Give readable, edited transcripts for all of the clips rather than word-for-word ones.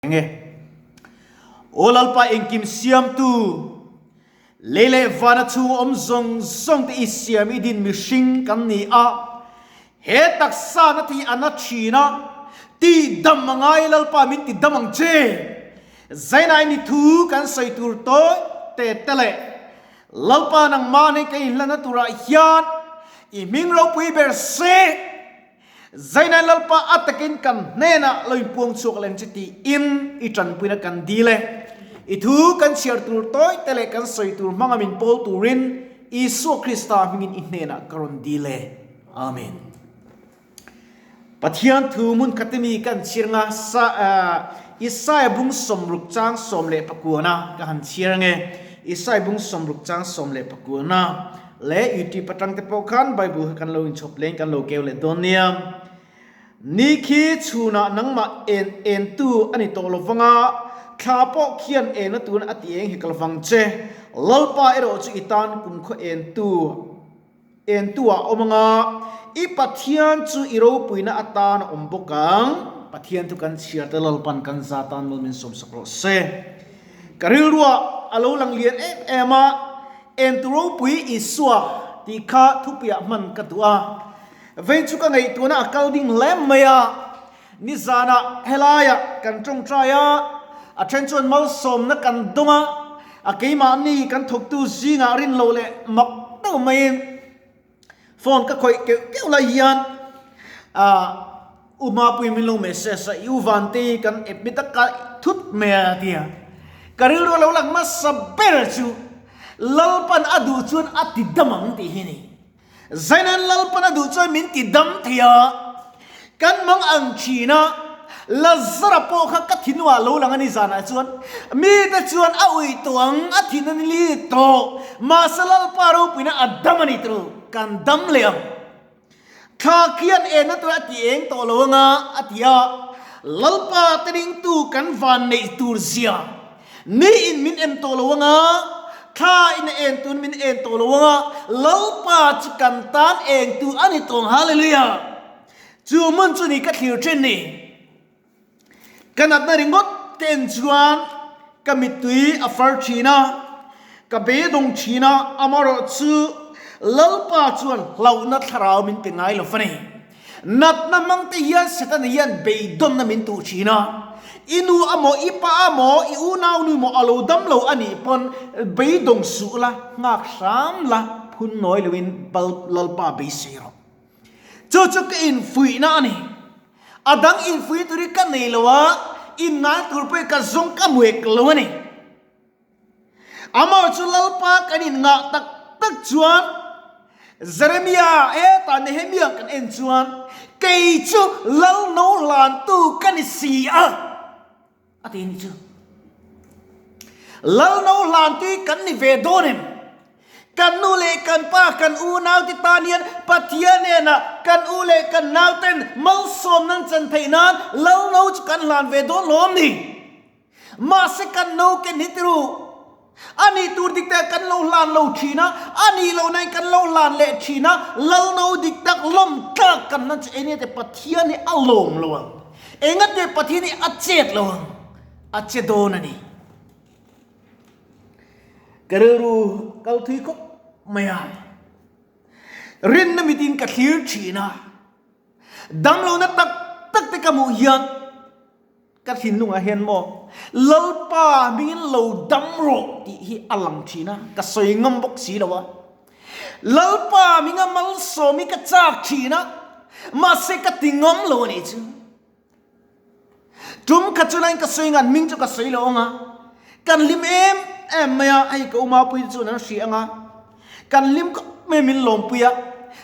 Nge? Aw Lalpa engkim siamtu, lei leh vana chhunga awm zawng zawng te i siam i din mihring kan ni a, he taksa na te hi a na thin a, ti dam a ngai Lalpa min ti dam ang che. Zainai ni thu kan sawi tur tawi te te leh Lalpa nangmah nen ka inhlanna turah hian i hming ropui ber se. Zainai Lalpa a takin kan hnenah lo inpuang chhuak lem che tiin i tanpuina kan dil e. I thu kan chhiar tur tawi te leh kan sawi tur hmanga min pawl turin Isua Krista hmingin i hnenah ka rawn dil e. Amen. Pathian thu hmun khate mi kan chhiar nga sa Isaia bung 60 chang 19 ka han chhiar ange. Isaia bung 60 chang 19. Leh YouTube atang te pawh khan Bible kha kan lo inchhawp leng kan lo keu leh dawn nia. Ni khi chhunah nangmah en en tu a ni tawh lo vang a, thla pawh khian en a tun a ti eng hek lo vang che. Lalpa erawh chu i tan kumkhaw en tu en tu ah awm ang a, i Pathian chu i ropuina atan a awm bawk ang. Pathian chu kan chhiar te Lalpan kan za tan mawl min sawmsak rawh se. Ka rilruah a lo lang lian em em a. Entu ropui Isua tih kha thupuiah hman ka duh a. Vei chu ka ngaihtuahna a kal ding hle mai a. Nizanah helaiah kan tawngtai a, a then chuan malsawmna kan dawng a, a keimahni kan thawktu zingah rin loh leh mak deuh maiin phone ka khawih keuh keuh lai hian U Mapui min lo message a, i U Vantei kan admit a ka thut mai a tia. Ka rilru a lo lang hmasa ber chu Lalpan a duh chuan a ti dam ang tih hi a ni. Zainan Lalpan a duh chuan min ti dam thei a, kan mang ang thin a, Lazara pawh kha ka thinua lo lang a ni zanah chuan mite chuan a ui tawh ang, a thin a ni li tawh, mahse Lalpa ropuina a dam a ni tawh, kan dam leh ang. Thla khian enna tur a ti eng tawh lo anga a ti a, Lalpa te ringtu kan van neih tur zia ni in min en tawh lo anga, thla in a en tun min en tawh lo anga, Lalpa chu kan tan eng tu a ni tawh ang Hallelujah! Chu hmun chu ni ka thlir thin ni. Ka natna ringawt te en chuan ka mittui a far thin a, ka beidawng thin a, amaherawh chu Lalpa chuan hlauhna thlarau min pe ngai lo va ni. Natna hmang te hian Setana hian beidawnna min tuh thin a, i nu amaw, i pa amaw, i unaunu maw a lo dam lo a nih pawn beidawng suh la, nghak hram la, phun nawi loin Lalpa beisei rawh. Chu chu ka infuihna a ni. A dang infuih tur hi ka nei lo a, inngai tur pawhin ka zawng ka muek lo a ni. Amah chu Lalpa kan inngah tak tak chuan Jeremia hetah Nehemia kan en chuan kei chu Lal no hlantu ka ni si a, a ti a ni chu. Lal no hlantu hi kan ni ve dawn em? Kan nu leh kan pa, kan unaute tan hian Pathian hnenah kan u leh kan nauten malsawm nan chan theih nan lal no chu kan hlan ve dawn lawm ni. Mahse kan no ken hi tiru, a nih tur dik tak kan lo hlan lo thin a, a nih loh nain kan lo hlan leh thin a, lal no dik tak lawm tlak kan hlan chu engate Pathian hi a lawm lo ang, engate Pathian hi a chet lo ang, a che dawn a ni. Ka rilru kal thui khawp mai a, rinna mitin ka thlir thin a, damlohna tak tak te ka hmuh hian ka thinlungah hian maw Lalpa hmingin lo dam rawh tih hi a lang thin a, ka sawi ngam bawk si lo a. Lalpa hminga malsawm hi ka chak thin a, mahse ka ti ngam lo a nih chu. Tum khat chu lain ka sawi ngan hming chu ka sawi lo ang a, kan hlim em em mai a, hei ka umapui te chuan an hria ang a, kan hlim khawp mai min lawmpui a,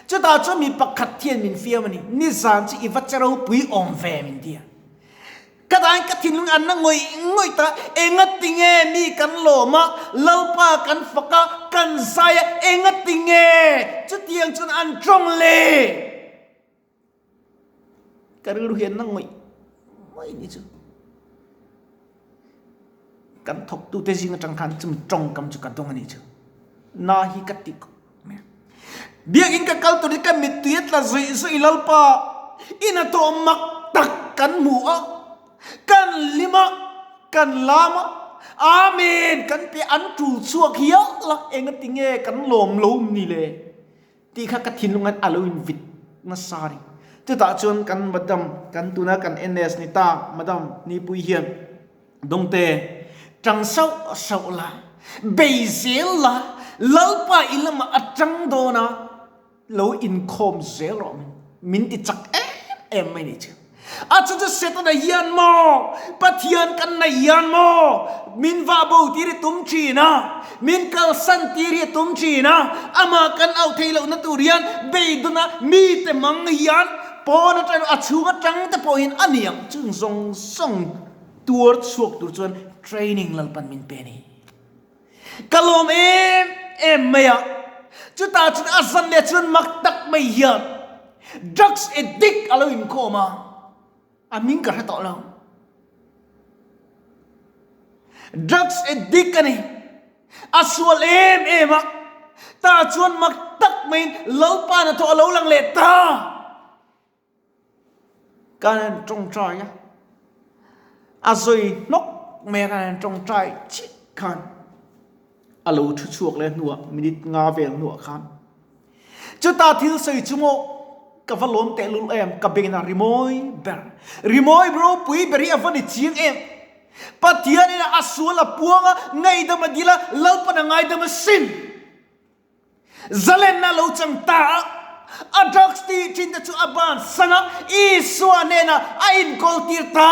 chutah chuan mi pakhat hian min fiam a ni, nizan chu i va che ropui awm ve min ti a, ka dahin ka thinlung an na ngawih ngawih ta, engati nge mi kan lawm a, Lalpa kan fak a, kan zai a, engati nge chutiang chuan an tawng le? Ka rilru hian na ngawih ngawih ni chu. Kan thawktute zing atang khan chumi tawngkam chu ka dawng a ni chu. Na hi ka ti khawp mai a. Biakin ka kal tur hi ka mittui a tla zawih zawih Lalpa, ina tawh mak tak kan hmu a, kan hlim a. Kan lam a, Amen kan pe an tul chhuak hial a, engati nge kan lawm lo ni le? Tih kha ka thinlung an a lo in vit nasa a ni. Chutah chuan kan madam, kan tuna kan NS ni ta madam Nipui hian Dawngte tang sauh sauh la, bei zel la, Lalpa i lamah a tang dawn a, lo inkhawm zel rawh min min ti chak em em mai ni chu. A chu chu Setana hian maw Pathian kan nei hian maw min vah bo tir hi tum thin a, min kalsan tir hi a tum thin a, amah kan auh theih lohna tur hian beidawna mite mang hian pawn atang a chhung atang te pawh hian a niang chung zawng zawng tuar chhuak tur chuan training Lalpan min pe a ni. Ka lawm em em mai a, chutah chuan a zan leh chuan mak tak mai hian drugs addict a lo inkhawm a, a hming ka hre tawh lo. Drugs addict a ni, a sual em em a, tah chuan mak tak maiin Lalpa hnathawh a lo lang leh ta. Kan han tawngtai a, a zawi hnawk mai a kan han tawngtai chiah khan a lo thu chhuak leh hnuah minute nga vel hnuah khan chutah thil sawi chu maw ka va lawm teh lul em ka bengin a rimawi ber rimawi ropui ber hi a va ni chiang em Pathianin a sual a puang a ngaihdam a dil a Lalpan a ngaidam a sin. Zalenna lo chang ta a, a drugs tih thin te chu a ban san a, Isua hnenah a inkawl tir ta.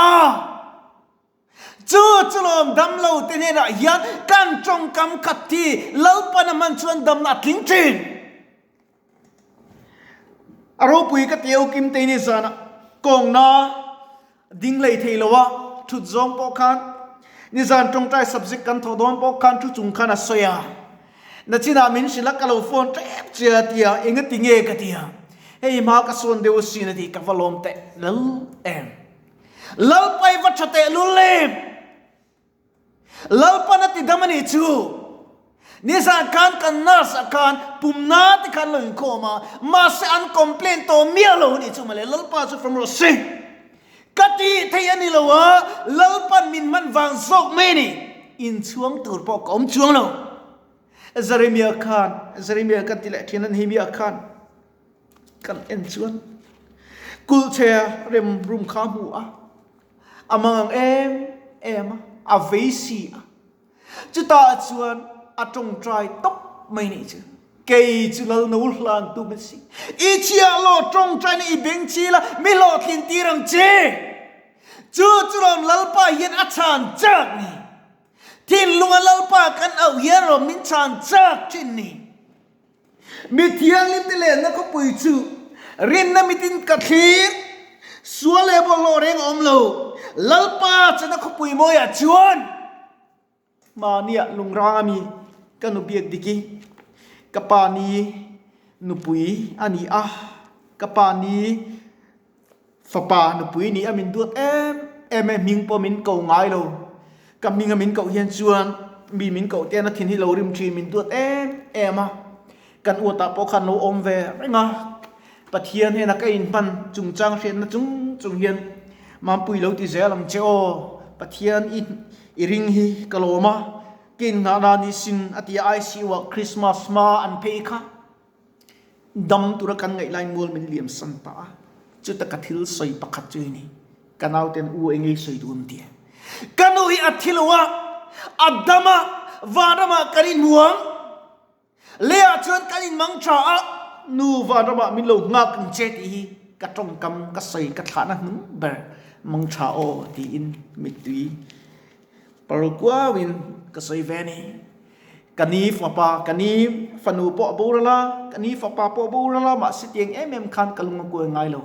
Chu chu lawm dam lo te hnenah hian kan tawngkam khat hi Lalpan a hman chuan damna a tling thin. A ropui ka ti Kim te ni zanah kawngna ding lei thei lo a, thut zawng pawh khan nizan tawngtai subject kan thawh dawn pawh khan thu chung khan a sawi a, nachinah min hrilh a ka lo phone tep che a ti a, engati nge ka ti a, hei hma ka sawn deuh asin a ti, ka va lawm teh lal em, Lalpai va tha teh lul em. Lalpan a ti dam a nih chu. Nizan khan kan nurse ah khan pumna te khan lo inkhawm a, mahse an complain tawh miah lo a nih chu mawle, Lalpa chu from rawh se. Ka tih theih a ni lo a, Lalpan min hman vang zawk mai a ni. Inchhuang tur pawh ka awm chuang lo. Jeremia khan, Jeremia kan ti leh thin a, Nehemia khan kan en chuan kulhchhe rem rum kha a hmu a, A mang ang em em a, a vei si a. Chutah chuan a tawngtai tawp mai nih chu. Kei chu Lalno hlan tum a si. I chhiah law tawngtaina i beng chil a, mi hlawhtlin tir ang che. Chu chu lawm Lalpa hian a chhan chak ni. Thinlunga Lalpa kan auh hian rawh min chhan chak thin ni. Mi thianghlimte lenna khawpui chu rinna mitin ka thlir, sual leh bawlhhlawh reng a awm lo. Lalpa chana khawpui mawiah chuan mahniah lungrang a mi ka nu biak dik i ka pa ni nupui a ni a, ka pa ni fapa nupui ni a min duat em em e, hming pawh min ko ngai lo, ka hming a min koh hian chuan mi min koh te an a thin hi lo rim thin min duat em em a, kan uatah pawh khan lo awm ve reng a, Pathian hnena ka inhman chungchang hriatna chung chung hian Mampui lo ti zel ang che aw, Pathian i i ring hi ka lawm a, ka innghahna ni sin a ti a, ICU ah Christmas hma an phei kha. Dam tura kan ngaih lai mual min liam san ta a, chuta ka thil sawi pakhat chu hi ni, ka nauten u engei sawi duh an ti a. Ka nu hi a thi lo a, a dam a, vanramah kan inhuang, leiah chuan kan inmang tha a, nu vanramah min lo nghak ang che tih hi ka tawngkam ka sawi ka thlahna hnung ber mang tha aw tiin mittui parkuauin ka sawi ve a ni. Ka ni fapa, ka ni fanu pawh a boral a, ka ni fapa pawh a boral a, mahse tiang em em khan ka lung a kuai ngai lo.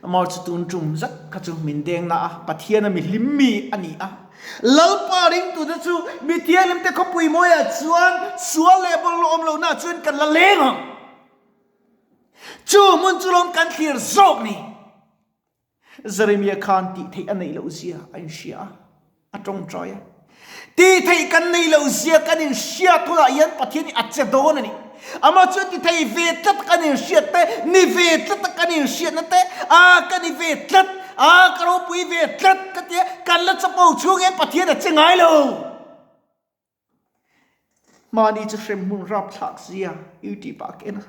Amah chu tun tum zat kha chu min deng na a, Pathian a mi hlim mi a ni a. Lalpa ringtute chu mi thianghlimte khawpui mawiah chuan sual leh bawlhhlawh awm lohna chuan kan la leng ang. Chu hmun chu lawm kan thlir zawk ni. Jeremia khan tih theih a neih loh zia a inhria a, a tawngtai a. Tih theih kan neih loh zia kan inhriat hunah hian Pathian hi a che dawn a ni. Amah chuan ti thei ve tlat kan inhriat te, ni ve tlat a kan inhriatna te, a ka ni ve tlat. A ka ropui ve tlat ka tia, kan la chapo chhung hian Pathian a che ngai lo. Mahni chu hremhmun rapthlak zia YouTube ah ka en a.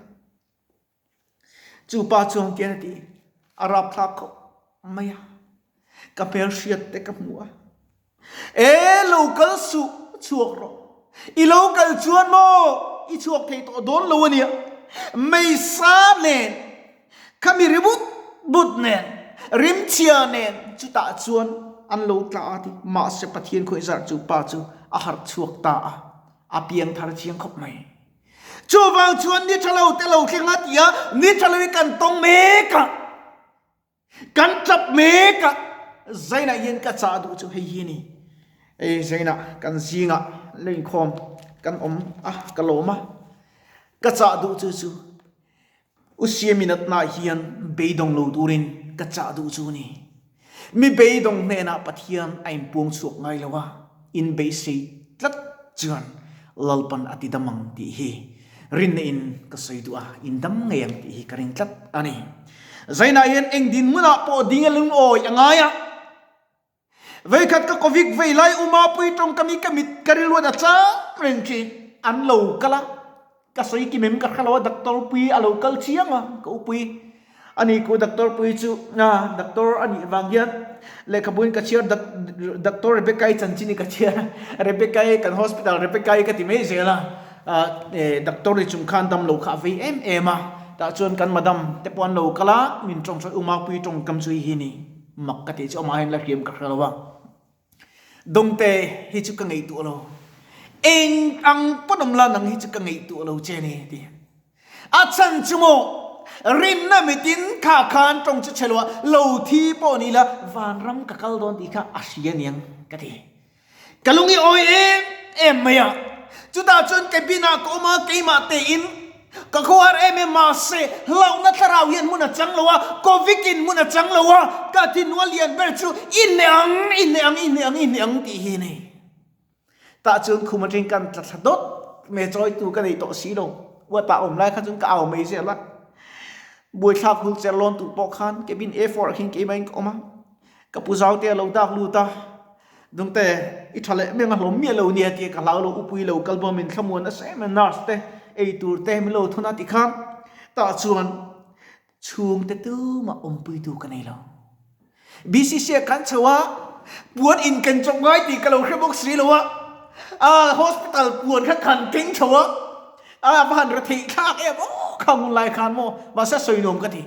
Chu pa chuan tian a ti, a rapthlak khawp mai a, ka hmelhriat te ka hmu a. E lo kal suh, chhuak rawh. I lo kal chuan maw i chhuak thei tawh dawn lo a nia. Meisa nen, khami ri but but nen, rimchhia nen chutah chuan an lo tla a ti. Mahse Pathian khawih zar chu pa chu a harh chhuak ta a, a piang thar chiang khawp mai. Chuvang chuan ni tha lo te lo thleng a ti a, ni tha lo hi kan tawng mek a. Kan ṭap mek a, Zainah hian ka chah duh chu hei hi a ni. Ei Zainah kan zingah la inkhawm kan awm a, ka lawm a. Ka chah duh chu chu U Siaminatna hian beidawng lo turin ka chah duh chu a ni. Mi beidawng hnenah Pathian a inpuang chhuak ngai lo a, in beisei tlat chuan Lalpan a ti dam ang tih hi rinna in ka sawi duh a, in dam ngei ang tih hi ka ring tlat a ni. Zainah hian eng dinhmunah pawh ding a lungawi a ngai a. Veikhat ka Covid vei lai uma pui tawngkam hi ka mit ka rilruat a chang reng khi an lo kal a, ka sawi kim em ka hre lo a, doctor pui a lo kal chiang a, ka upui a ni ku doctor pui chu a doctor a nih vang hian lehkhabuin ka chhiar doctor Rebecca-i chanchin hi ka chhiar a, Rebecca-i kan hospital Rebecca-i ka ti mai zel a. Doctor ni chung khan dam lo kha a vei em em a, tah chuan kan madam te pawh an lo kal a, min tawng chuan Umapui tawngkam chu hei hi ni mak ka tih chu amah hian la hriam ka hre lo a, Dawngte hi chu ka ngaihtuah lo, eng ang pawn awm la nang hi chu ka ngaihtuah lo che ni ti. A chhan chu maw rinna mitin kha khan tawng chu che lo a, lo thi pawh ni la vanram ka kal dawn tih kha a hria niang ka ti. Ka lung i awi em em mai a, chutah chuan cabin ah ka awm a, keimah tein ka khuar em em mahse hlauhna thlarau hian hmun a chang lo a, Covid in hmun a chang lo a, ka thinua lian ber chu i hneh ang, i hneh ang, i hneh ang, i hneh ang tih hi a ni. Tah chuan khum atangin kan tla thla dawt mai a, chawitu ka nei tawh si lo, uatah awm lai kha chuan ka au mai zel a, buaithlak hul cher lawn tur pawh khan cabin A4 ah khian keimahin ka awm a, ka pu zau te a lo dak lut a. Dungte, i tha leh meng a hlawm miah lo nia tia ka hlau lo, upui lo kal bawm in thlamuan nasa em em nurse te ei tur te min lo thun a tikhan tah chuan chhungte tumah awmpuitu ka nei lo. BCC ah kan chho a, puan in ken chawp ngai tih ka lo hre bawk si lo a, a hospital puan kha kan keng chho a, a va han retheih thlak em aw kha hun lai khan maw mahse a sawi nuam ka ti.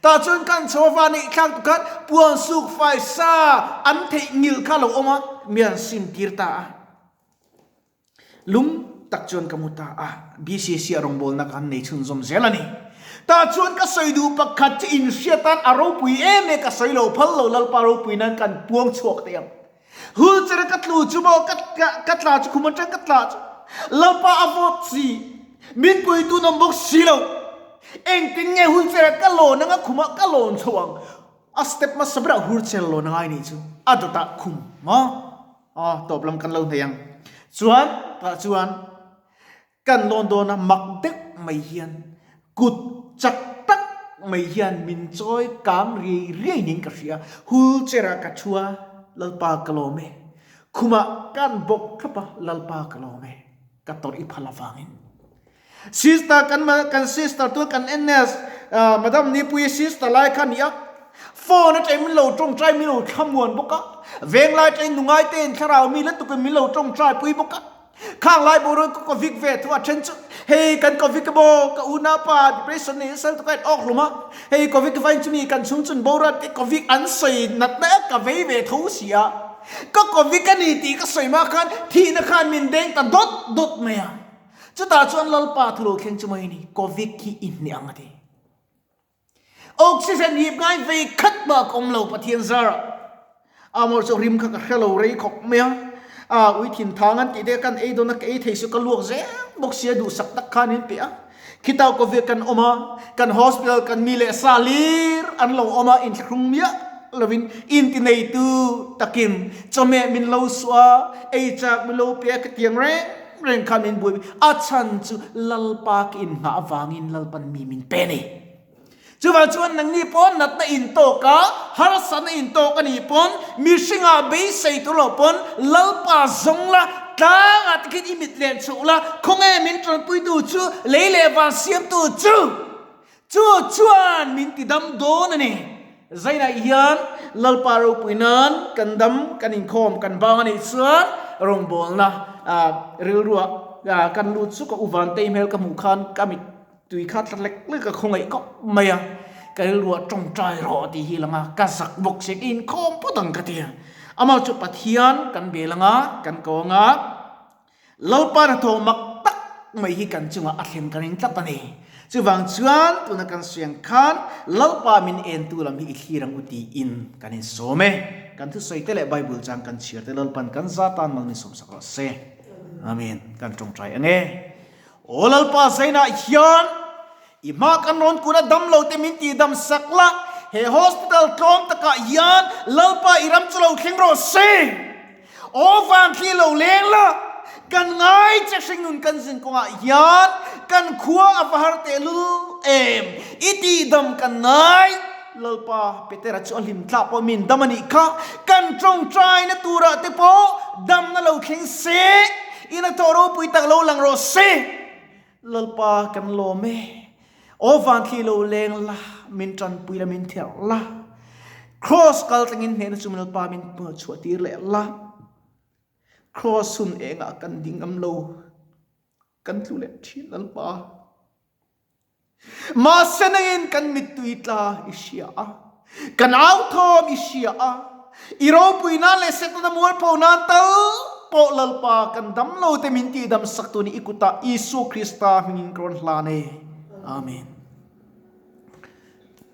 Tah chuan kan chho a van eih thlak tu khan puan suk fai sa an theih ngilh kha lo awm a, mi an sim tir ta a. Lung tak chuan ka mu ta a, BCC a rawngbawlna ka han nei chhunzawm zel a ni. Tah chuan ka sawi duh pakhat chu inhriat tan a ropui em e ka sawi lo phal lo Lalpa ropui nan kan puang chhuak teh ang. Hul chere ka tlu chu maw ka ka tla chu khum atang ka tla chu Lalpa a vawt si min puitu nawm bawk si lo engtin nge hul chere ka lawn anga khumah ka lawn chho ang a step hmasa berah hur cher lawn angai nih chu a dawtah khum maw aw tawp lam kan lo hnei ang chuan tah chuan Kan lawn dawn a mak deuh mai hian kut chak tak mai hian min chawi kang riai riai niin ka hria. Hul cherah ka thu a, Lalpa ka lawm e. Khumah kan bawk thlap a, Lalpa ka lawm e. Ka tawrh i phal avangin. Sister kan kan sister tun kan NS Madam Nipuii sister lai kha a ni a. Phone atangin min lo tawngtai min lo thlamuan bawk a. Venglai atangin nungai tein thlarau mi lutukin min lo tawngtai pui bawk a. Khang lai boruak ka Covid ve thu a then chu hei kan Covid ka maw ka unaupa depression nei nasa lutuk a in awk hlum a, hei Covid vain chu mi kan chhung chun boruak te Covid an sawi nat na ka vei ve tho si a, ka Covid a ni tih ka sawi hma khan thihna khan min deng ta dawt dawt mai a, chutah chuan Lalpa thu lo thleng chu mai ni Covid hi i hneh ang a ti. Oxygen hip ngai vei khat bak awm lo Pathian zarah amor chu rim kha ka hre lo rei khawp mai a, a ui thin thang an tih te kan ei dawn a ka ei thei su ka luak zel bawk sia duhsak tak khan in pe a, khitau ka viak kan awm a, kan hospital kan mi leh sa lir an lo awm a inthlahrung miah lovin inti neitu takin chawhmeh min lo suah a, ei chak min lo pe a ka tiang reng reng khan min buai a chhan chu Lalpa ka inngah avangin Lalpan mi min pe a ni. Chuvang chuan nangni pawn natna intawk a, harsatna intawk a nih pawn, mihringah beisei tur loh pawn Lalpa zawng la, tlangah te khian i mit len chhoh la, khawnge min tanpuitu chu, lei leh van siamtu chu, chu chuan min tidam dawn a ni. Zainah hian Lalpa ropui nan kan dam, kan inkhawm, kan bang a nih chuan rawngbawlna rilruah kan lut chu ka u Vantei hmel ka hmuh khan ka mit Tui kha tla lek lek a khawngaih kawp mai a, ka rilruah tawngtai rawh tih hi lang a, ka zak bawk si, ka inkhawm phawt ang ka ti a. Amah chu Pathian kan bel ang a, kan ko ang a, Lalpa hnathawh mak tak mai hi kan chungah a thlen ka ring tlat a ni. Chuvang chuan tuna kan sawi ang khan Lalpa min entu lam hi i thlir ang u tiin kan insawm e. Kan thusawi te leh Bible chang kan chhiar te Lalpan kan za tan mal min sawmsak rawh se. Amen. Kan tawngtai ang e. Aw Lalpa Zainah hian i hma kan rawn kun a dam lo te min tih dam sak la, he hospital tlawm takah hian Lalpa i ram chu lo thleng rawh se. Aw vanthli lo leng la, kan ngai che hringnun kan zin kawngah hian kan khua a va har tehlul em, i tih dam kan ngai. Lalpa Petera chu a hlim thlak pawh min dam a nih kha, kan tawngtaina turah te pawh damna lo thleng se, ina thaw ropui tak lo lang rawh se. Lalpa kan lawm e, aw vanthli lo leng la, min tanpui la, min therh la, Kraws kal tlangin hnehna chu Lalpa min chhuah tir leh la, Kraws hun engah kan ding ngam lo, kan tlu leh thin Lalpa. Mahse nangin kan mittui tla i hria a, kan au thawm i hria a, i ropui nan leh setana mualpho nan tal pawh Lalpa kan dam lo te min tihdam sak tu ni i kutah Isua Krista hmingin ka rawn hlan e. Amen.